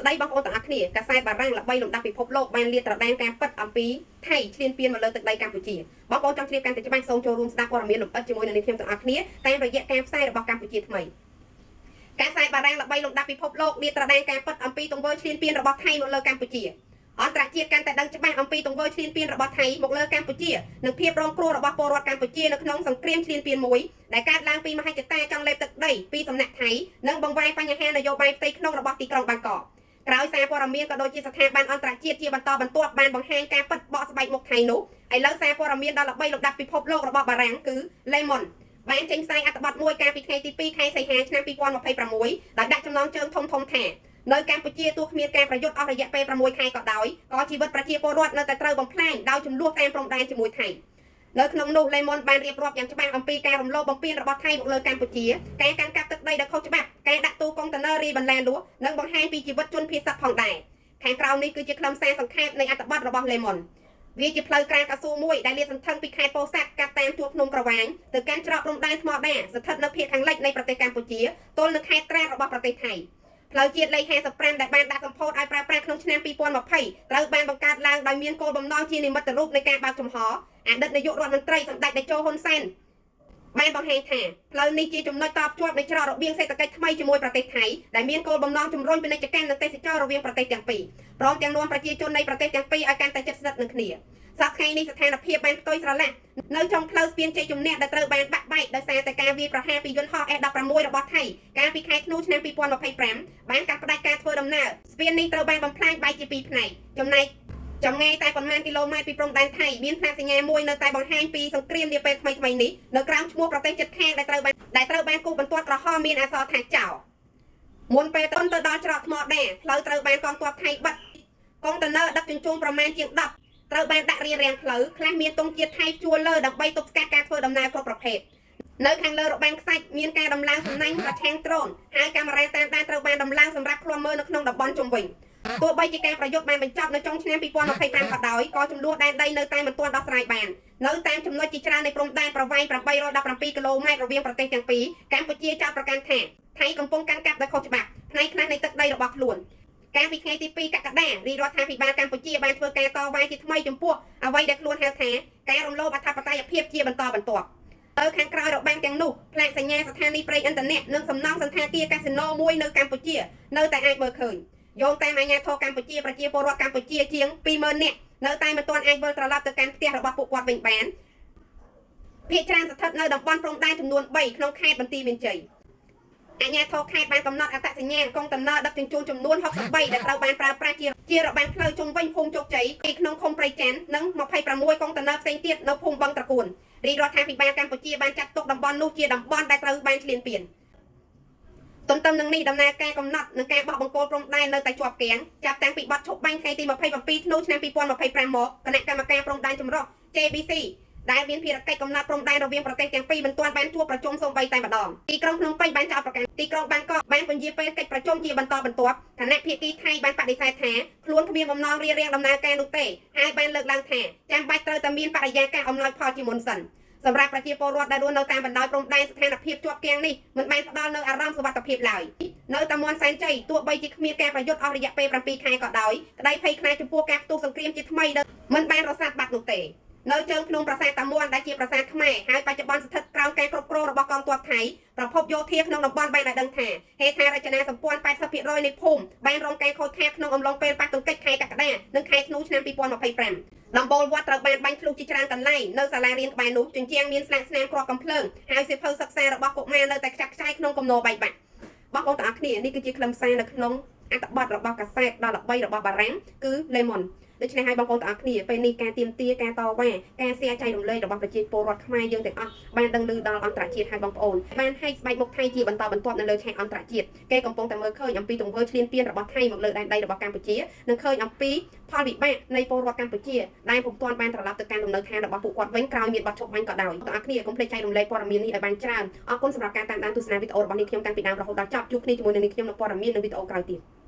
ស្តីបងប្អូនទាំងអស់គ្នាកាសែតបារាំងល្បីលំដាប់ពិភពលោកបានលាតត្រដាងការពិតអំពីថៃឈ្លានពានមកលើទឹកដីកម្ពុជាបងប្អូនចង់ជ្រាបកាន់តែច្បាស់សូមចូលរួមស្ដាប់ព័ត៌មានលម្អិតជាមួយនឹងនាងខ្ញុំទាំងអស់គ្នាតាមរយៈការផ្សាយរបស់កម្ពុជាថ្មីកាសែតបារាំងល្បីលំដាប់ពិភពលោកលាតត្រដាងការពិតអំពីទង្វើឈ្លានពានរបស់ថៃមកលើកម្ពុជាអន្តរជាតិកាន់តែដឹងច្បាស់អំពីទង្វើឈ្លានពានរបស់ថៃមកលើកម្ពុជានិងភាពរងគ្រោះរបស់ពលរដ្ឋកម្ពុជានៅក្នុងសង្គ្រាមឈ្លានពានមួយដែលកើតឡើងពីមហិច្ឆតាចង់លេបទឹកដីពីសំណាក់ថៃនិងបង្វែរបញ្ហានយោបាយផ្ទៃក្នុងរបស់ទីក្រុងបាងកកក្រោយសារព័ត៌មានក៏ដូចជាស្ថាប័នអន្តរជាតិជាបន្តបន្ទាប់បានបង្ហាញការពិតបកស្បែកមុខថៃនោះឥឡូវសារព័ត៌មានដ៏ល្បីលំដាប់ពិភពលោករបស់បារាំងគឺ Le Monde បានចេញផ្សាយអត្ថបទមួយកាលពីថ្ងៃទី2ខែសីហាឆ្នាំ2026ដោយដាក់ចំណងជើងធំៗថានៅកម្ពុជាទោះគ្មានការប្រយុទ្ធអស់រយៈពេល6ខែក៏ដោយក៏ជីវិតប្រជាពលរដ្ឋនៅតែត្រូវបំផ្លាញដោយចំនួនតាមព្រំដែនជាមួយថៃនៅក្នុងនោះលេម៉ុនបានរៀបរាប់យ៉ាងច្បាស់អំពីការរំលោភបំពានរបស់ថៃមកលើកម្ពុជាការកាន់កាប់ទឹកដីដោយខុសច្បាប់ការដាក់ទូកុងតឺន័ររាយបន្លាលួសនិងបង្ហាញពីជីវិតជនភៀសសឹកផងដែរខាងក្រោមនេះគឺជាខ្លឹមសារសង្ខេបនៃអត្ថបទរបស់លេម៉ុនវាជាផ្លូវក្រាលកៅស៊ូមួយដែលលាតសន្ធឹងពីខេត្តពោធិ៍សាត់កាត់តាមជួរភ្នំក្រវាញទៅកាន់ច្រកព្រំដែនថ្មដាស្ថិតនៅភាគខាងលិចនៃប្រទេសកម្ពុជាទល់នឹងខេត្តត្រាតរបស់ប្រទេសថៃផ្លូវជាតិលេខ55ដែលបានដាក់សម្ពោធឲ្យប្រើប្រាស់ក្នុងឆ្នាំ2020ត្រូវបានបង្កើតឡើងដោយមានគោលបំណងជានិមិត្តរូបនៃការបើកចំហអតីតនាយករដ្ឋមន្ត្រីសម្ដេចតេជោហ៊ុនសែនបានបង្ហាញថាផ្លូវនេះជាចំណុចតភ្ជាប់នៃច្រករបៀងសេដ្ឋកិច្ចថ្មីជាមួយប្រទេសថៃដែលមានគោលបំណងជំរុញពាណិជ្ជកម្មនិងទេសចរណ៍រវាងប្រទេសទាំងពីរព្រមទាំងនាំប្រជាជននៃប្រទេសទាំងពីរឲ្យកាន់តែជិតស្និទ្ធនឹងគ្នាសប្តាហ៍ថ្ងៃនេះស្ថានភាពបានផ្ទុយស្រឡះនៅចុងផ្លូវស្ពានជ័យជំនះដែលត្រូវបានបាក់បែកដោយសារតែការវាយប្រហារពីយន្តហោះ F16 របស់ថៃកាលពីខែធ្នូឆ្នាំ2025បានកាត់ផ្តាច់ការធ្វើដំណើរស្ពាននេះត្រូវបានបំផ្លាញបែកជាពីរផ្នែកចំណែកចម្ងាយតែប៉ុន្មានគីឡូម៉ែត្រពីព្រំដែនថៃមានផ្លាកសញ្ញាមួយនៅតែបង្ហាញពីសង្គ្រាមនាពេលថ្មីៗនេះនៅក្រោមឈ្មោះប្រទេសជិតខាងដែលត្រូវបានគូសបន្ទាត់ក្រហមមានអក្សរថាចោលមុនពេលទៅដល់ច្រកថ្មដាផ្លូវត្រូវបានកងទ័ពថៃបិទកុងតឺន័រដឹកជញ្ជូនប្រមាណជាង10ត្រូវបានដាក់រារាំងផ្លូវខ្លះមានទង់ជាតិថៃជួលលើដើម្បីទប់ស្កាត់ការធ្វើដំណើរគ្រប់ប្រភេទនៅខាងលើរបាំងខ្សាច់មានការដំឡើងសំណាញ់ប្រឆាំងដ្រូនហើយកាមេរ៉ាតាមដានត្រូវបានដំឡើងសម្រាប់ឃ្លាំមើលនៅក្នុងតំបន់ជុំវិញទោះបីជាការប្រយុទ្ធបានបញ្ចប់នៅចុងឆ្នាំ2025ក៏ដោយក៏ចំនួនដែនដីនៅតែមិនទាន់ដោះស្រាយបាននៅតាមចំណុចជាច្រើននៃព្រំដែនប្រវែង817គីឡូម៉ែត្ររវាងប្រទេសទាំងពីរកម្ពុជាចោទប្រកាន់ថាថៃកំពុងកាន់កាប់ដោយខុសច្បាប់ផ្នែកខ្លះនៃទឹកដីរបស់ខ្លួនកាលពីថ្ងៃទី2កក្កដារាជរដ្ឋាភិបាលកម្ពុជាបានធ្វើការតវ៉ាជាថ្មីចំពោះអ្វីដែលខ្លួនហៅថាការរំលោភអធិបតេយ្យភាពជាបន្តបន្ទាប់ទៅខាងក្រោយរបាំងទាំងនោះផ្លាកសញ្ញាស្ថានីយ៍ប្រេងឥន្ធនៈនិងសំណង់សណ្ឋាគារកាស៊ីណូមួយនៅកម្ពុជានៅតែអាចមើលឃើញយោងតាមអាជ្ញាធរកម្ពុជាប្រជាពលរដ្ឋកម្ពុជាជាង20000នាក់នៅតែមិនទាន់អាចវិលត្រឡប់ទៅកាន់ផ្ទះរបស់ពួកគាត់វិញបានភាគច្រើនស្ថិតនៅតំបន់ព្រំដែនចំនួន3ក្នុងខេត្តបន្ទាយមានជ័យអាជ្ញាធរខេត្តបានកំណត់អត្តសញ្ញាណកុងតឺន័រដឹកជញ្ជូនចំនួន63ដែលត្រូវបានប្រើប្រាស់ជារបាំងផ្លូវជុំវិញភូមិជោគជ័យក្នុងឃុំព្រៃច័ន្ទនិង26កុងតឺន័រផ្សេងទៀតនៅភូមិបឹងត្រកួនរាជរដ្ឋាភិបាលកម្ពុជាបានចាត់ទុកតំបន់នោះជាតំបន់ដែលត្រូវបានឈ្លានពានទន្ទឹមនឹងនេះដំណើរការកំណត់និងការបោះបង្គោលព្រំដែននៅតែជាប់គាំងចាប់តាំងពីបទឈប់បាញ់ថ្ងៃទី27ធ្នូឆ្នាំ2025មកគណៈកម្មការព្រំដែនចម្រុះ JBC ដែលមានភារកិច្ចកំណត់ព្រំដែនរវាងប្រទេសទាំងពីរមិនទាន់បានជួបប្រជុំសូម្បីតែម្ដងទីក្រុងភ្នំពេញបានចោទប្រកាន់ទីក្រុងបាងកកបានពន្យាពេលកិច្ចប្រជុំជាបន្តបន្ទាប់គណៈភាគីថៃបានបដិសេធថាខ្លួនគ្មានបំណងរារាំងដំណើរការនោះទេហើយបានលើកឡើងថាចាំបាច់ត្រូវតែមានបរិយាកាសអំណោយផលជាមុនសិនសម្រាប់ប្រជាពលរដ្ឋដែលរស់នៅតាមបណ្ដោយព្រំដែនស្ថានភាពជាប់គាំងនេះមិនបានផ្ដល់នូវអារម្មណ៍សុវត្ថិភាពឡើយនៅតាមមន់សែនជ័យទោះបីជាគ្មានការប្រយុទ្ធអស់រយៈពេល7ខែក៏ដោយក្តីភ័យខ្លាចចំពោះការផ្ទុះសង្គ្រាមជាថ្មីមិនបានរសាត់បាត់នោះទេនៅជើងភ្នំប្រាសាទតាមាន់ដែលជាប្រាសាទខ្មែរហើយបច្ចុប្បន្នស្ថិតក្រោមការគ្រប់គ្រងរបស់កងទ័ពថៃប្រភពយោធាក្នុងតំបន់បានឲ្យដឹងថាហេដ្ឋារចនាសម្ព័ន្ធ80%នៃភូមិបានរងការខូចខាតក្នុងអំឡុងពេលប៉ះទង្គិចខែកក្កដានិងខែធ្នូឆ្នាំ2025ដំបូលវត្តត្រូវបានបាញ់ធ្លុះជាច្រើនកន្លែងនៅសាលារៀនក្បែរនោះជញ្ជាំងមានស្លាកស្នាមគ្រាប់កំភ្លើងហើយសៀវភៅសិក្សារបស់កុមារនៅតែខ្ចាត់ខ្ចាយក្នុងគំនរបែកបាក់បងប្អូនទាំងអស់គ្នានេះគឺជាខ្លឹមសារនៅក្នុងអត្ថបទរបស់កាសែតដ៏ល្បីរបស់បារាំងគឺ Le Monde ដូច្នេះហើយបងប្អូនទាំងអស់គ្នាពេលនេះការទៀមទាការតវ៉ាការសែចែករំលែករបស់ប្រជាពលរដ្ឋខ្មែរយើងទាំងអស់បានដឹងឮដល់អន្តរជាតិហើយបងប្អូនបានហែកស្បែកមុខថៃជាបន្តបន្ទាប់នៅលើឆាកអន្តរជាតិគេកំពុងតែមើលឃើញអំពីទង្វើឈ្លានពានរបស់ថៃមកលើដែនដីរបស់កម្ពុជានិងឃើញអំពីផលវិបាកនៃពលរដ្ឋកម្ពុជាដែលពុំទាន់បានត្រឡប់ទៅកាន់លំនៅឋានរបស់ពួកគាត់វិញក្រោយមានបទឈប់បាញ់ក៏ដោយទាំងអស់គ្នាកុំភ្លេចចែករំលែកព័ត៌មាននេះឲ្យបានច្រើនអរគុណសម្រាប់ការតាមដានទស្សនាវីដេអូរបស់នេះខ្ញុំតាំងពីដើមរហូតដល់ចប់ជួបគ្នាជាមួយនឹងនេះខ្ញុំនៅព័ត៌មាននិងវីដេអូក្រោយទៀត។